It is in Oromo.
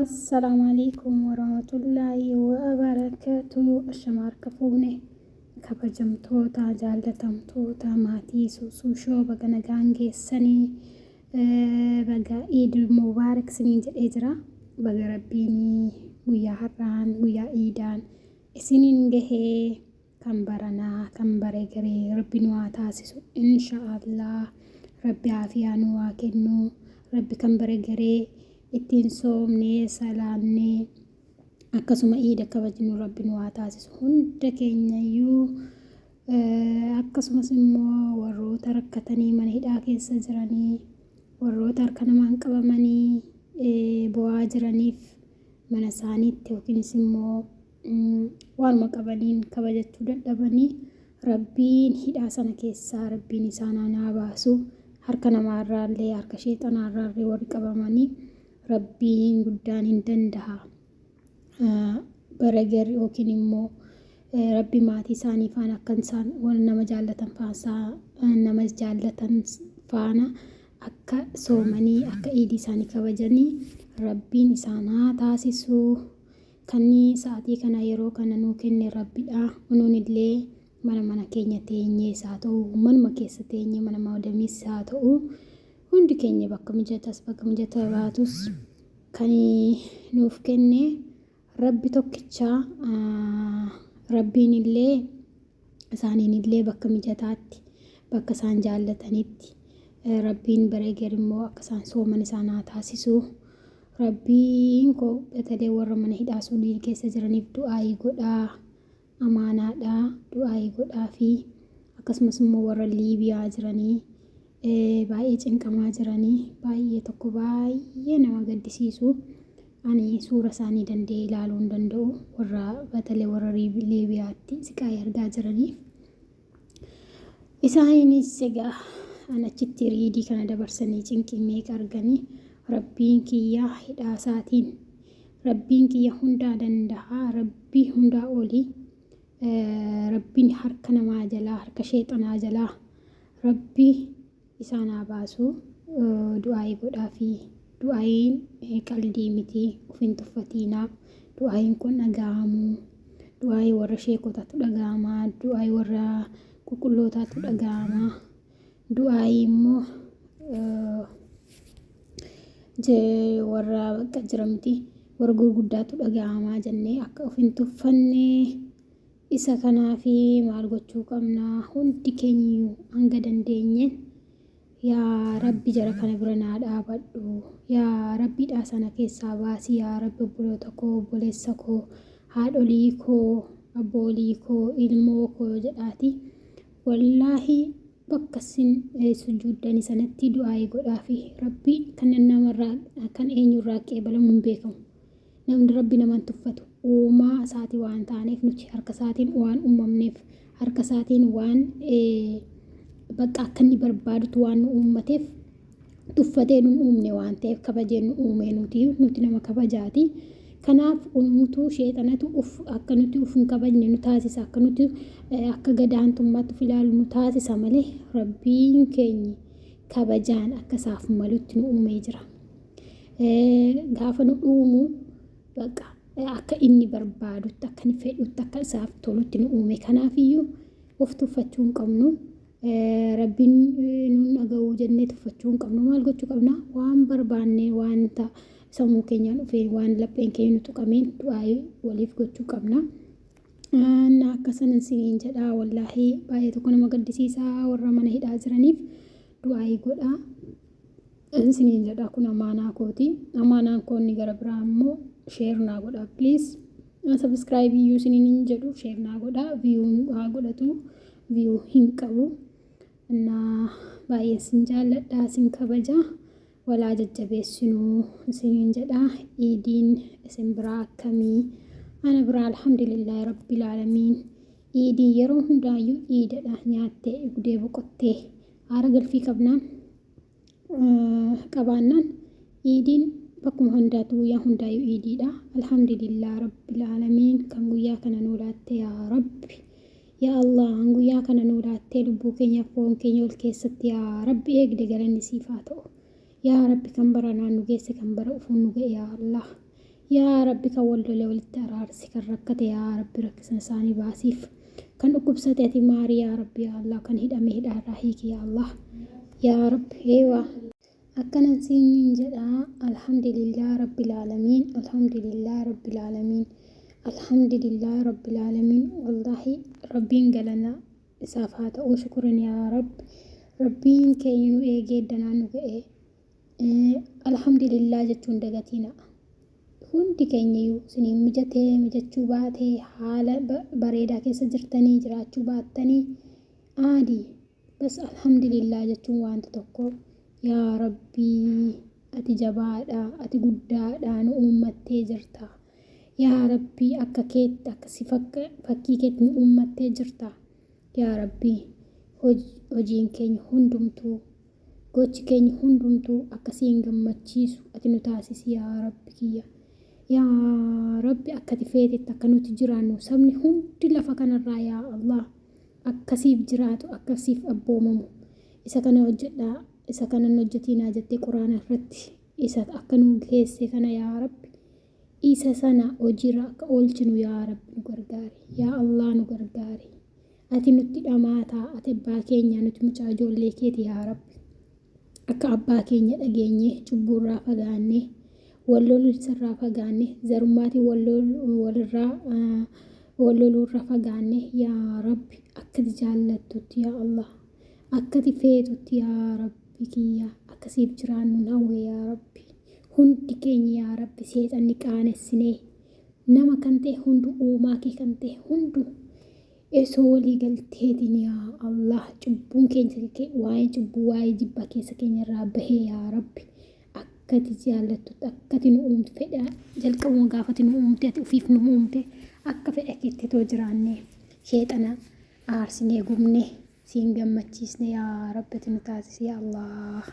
Assalaamu alaikum warahmatullaahi wabarakaatu. Ashama harka fuune kabajamtoota jaallatamtoota maatii Suusuu Shoo baga nagaan geessanii, baga Iid Mubaarak isiniin jedhee jira. Baga Rabbiin guyyaa har'aan guyyaa Iidaan isiniin gahee. Kan baranaa kan bare garee Rabbi nu haa taasisu insha Allah. Rabbi aafiyaa nu haa kennu. Rabbi kan bare garee ittiin soomnee salaannee akkasuma iida kabajnu Rabbi nu haa taasisu hunda keenyayyuu. Akkasumas immoo warroota rakkatanii mana hidhaa keessa jiranii, warroota harka namaan qabamanii bo'aa jiraniif mana isaaniitti yookiinis immoo waanuma qabaniin kabajachuu dadhabanii, Rabbiin hidhaa sana keessaa Rabbiin isaan haa baasu. Harka namaarraallee harka sheexanaarraallee warri qabamanii Rabbiin guddaan hin danda'a. Bara gar yookiin immoo Rabbi maatii isaanii faana akka isaan nama jaallatan faana nama jaallatan faana akka soomanii akka iidii isaanii kabajanii Rabbiin isaan haa taasisu. Kan sa'aatii kana yeroo kana nuu kenne Rabbidha. Nuun illee mana mana keenya teenyees haa ta'u, manuma keessa teenyee mana madamiis haa ta'u, hundi keenya bakka mijatas bakka mijataa baatus kan nuuf kenne Rabbi tokkicha. Rabbiin illee isaaniin illee bakka mijataatti bakka isaan jaallatanitti Rabbiin bareeger immoo akka isaan sooman isaan haa taasisu. Rabbiin koo batalee warra mana hidhaa Suudii keessa jiraniif du'aayii godhaa, amaanaadha, du'aayii godhaa fi akkasumas immoo warra Liibiyaa jiranii baay'ee cinqamaa jiranii, baay'ee tokko baay'ee nama gaddisiisu. Ani suura isaanii danda'ee ilaaluu hin danda'u, warra batalee warra Liibiyaatti siqaayii argaa jiranii. Isaanis egaa an achitti riidii kana dabarsanii cinqii meeqa arganii. Rabbiin kiyya hidhaa isaatiin, Rabbiin kiyya hundaa danda'a, Rabbii hundaa olii, Rabbiin harka namaa jalaa harka sheexanaa jalaa Rabbi isaan haa baasu. Du'aayii godhaa fi du'aayiin qaldii miti, of hin tuffatiinaa. Du'aayiin kun dhaga'amuu, du'aayii warra sheekotaatu dhaga'amaa, du'aayii warra qulqullootaatu dhaga'amaa, du'aayii immoo warra bakka jira miti warra gurguddaatu dhaga'amaa jennee akka of hin tuffanne. Isa kanaafi maal gochuu qabna? Hundi keenyayyuu hanga dandeenyeen yaa Rabbi jara kana bira naa dhaabadhu, yaa Rabbi hidhaa sana keessaa baasi, yaa Rabbi obboloota koo, obboleessa koo, haadholii koo, abboolii koo, ilmoo koo jedhaati. Wallaahi bakka isin sujuuddani sanatti du'aayii godhaafi. Rabbi kan namarraa kan eenyurraa qeebalamu hin beekamu. Namni Rabbi nama hin tuffatu. Uumaa isaatii waan taaneef, nuti harka isaatiin waan uumamneef, harka isaatiin waan bakka akka inni barbaadutti waan nu uummateef, tuffatee nu uumne waan ta'eef, kabajee nu uumee nuti nama kabajaati. Kanaaf uumutuu sheexanatu uf akka nuti uf hin kabajne nu taasisa, akka nuti akka gadaantummaatti uf ilaalu nu taasisa malee Rabbiin keenyi kabajaan akka isaaf malutti nu uumee jira. Gaafa nu uumu bakka akka inni barbaadutti, akka inni fedhutti, akka isaaf tolutti nu uume. Kanaafiyyuu of tuffachuu hin qabnu. Rabbiin nuun dhaga'uu jennee tuffachuu hin qabnu. Maal gochuu qabna? Waan barbaanne, wanta sammuu keenyaan dhufeen, waan lapheen keenya nu tuqameen du'aayii waliif gochuu qabna. Na akkasan isiniin jedha. Wallaahi baay'ee tokko nama gaddisiisaa, warra mana hidhaa jiraniif du'aayii godhaa isiniin jedha. Kun amaanaa kooti. Amaanaan koo inni gara biraa immoo share naa godhaa, please. Subscribe iyyuu isiniin hin jedhu, share naa godhaa, view haa godhatu, view hin qabu. Na baay'ee isin jaalladha, isin kabaja, walaa jajjabeessinuu isiniin jedha. Iidiin isin biraa akkamii? Ana biraa alhamdulillaahi rabbil aalamiin. Iidiin yeroo hundaayyuu iidadha. Nyaattee dhugdee boqottee haara galfii qabnaan qabaannaan iidiin bakkuma hundaatu guyyaa hundaayyuu iidiidha. Alhamdulillah rabbil aalamiin kan guyyaa kana nuu laatte. Yaa Rabbi, yaa Allah, kan guyyaa kana nuu laattee lubbuu keenya foon keenya ol keessatti yaa Rabbi eegde, galanni siif haa ta'u. Yaa Rabbi, kan bara naan nu geesse, kan bara ufuun nu ga'e, yaa Allah. Yaa Rabbi kan wal lole walitti araarsi, kan rakkate yaa Rabbi rakkisna isaanii baasiif. Kan dhukkubsate ati maari yaa Rabbi yaa Allah, kan hidhame hidhaarraa hiiki yaa Allah. Yaa Rabbi eewaa. Akkanan siiniin jedha Alhamdulillah Rabbil Aalamiin Alhamdulillah Rabbil Aalamiin Alhamdulillah Rabbil Aalamiin Wallaahi Rabbiin galana isaaf haa ta'uu shukuran yaa Rabbi Rabbiin keenya nu eegee danaa nu ga'e Alhamdulillah jechuun dagatiina hundi keenyayyuu isiniin mijatee mijachuu baatee haala bareedaa keessa jirtanii jiraachuu baattanii aadii Bas alhamdulillah jechuun wanta tokko. Yaa Rabbii ati jabaadha, ati guddaadha, nu uummattee jirta. Yaa Rabbii akka keetti akka si fakkii keetti nu uummattee jirta. Yaa Rabbii hojiin keenya hundumtuu gochi keenya hundumtuu akka siin gammachiisu ati nu taasisi yaa Rabbi kiyya. Yaa Rabbi akka ati feetetti akka nuti jiraannu sabni hundi lafa kanarraa yaa Allah. Akka siif jiraatu, akka siif abboomamu, isa kana hojjedhaa, isa kana hin hojjetiinaa jettee Quraana irratti isa akka nu geesse kana yaa Rabbi isa sana hojiirra akka oolchinu yaa Rabbi nu gargaari. Yaa Allah nu gargaari. Ati nutti dhamaataa, ati abbaa keenya, nuti mucaa ijoollee keeti yaa Rabbi. Akka abbaa keenya dhageenyee cubbuurraa fagaannee wal loluunsarraa fagaannee zarummaatiin wal walirraa wal loluurraa fagaannee yaa Rabbi akka ati jaallattutti yaa Allah akka ati feetutti yaa Rabbi kiyya akka siif jiraannu hawwe yaa Rabbi hundi keenya yaa Rabbi seexanni qaanessinee nama kan ta'e hundu uumaa kee kan ta'e hundu Osoo walii galteetiin yaa Allah cubbuun keenya waa'ee cubbuu waa'ee jibbaa keessa keenya irraa bahee yaa Rabbi akka ati jaallattutti akka ati nu uumte fedha jalqabuma gaafa ati nu uumte ati ofiif nu uumte akka fedha keetti too jiraannee sheexana aarsinee gubnee siin gammachiisne yaa Rabbi ati nu taasisi yaa Allah.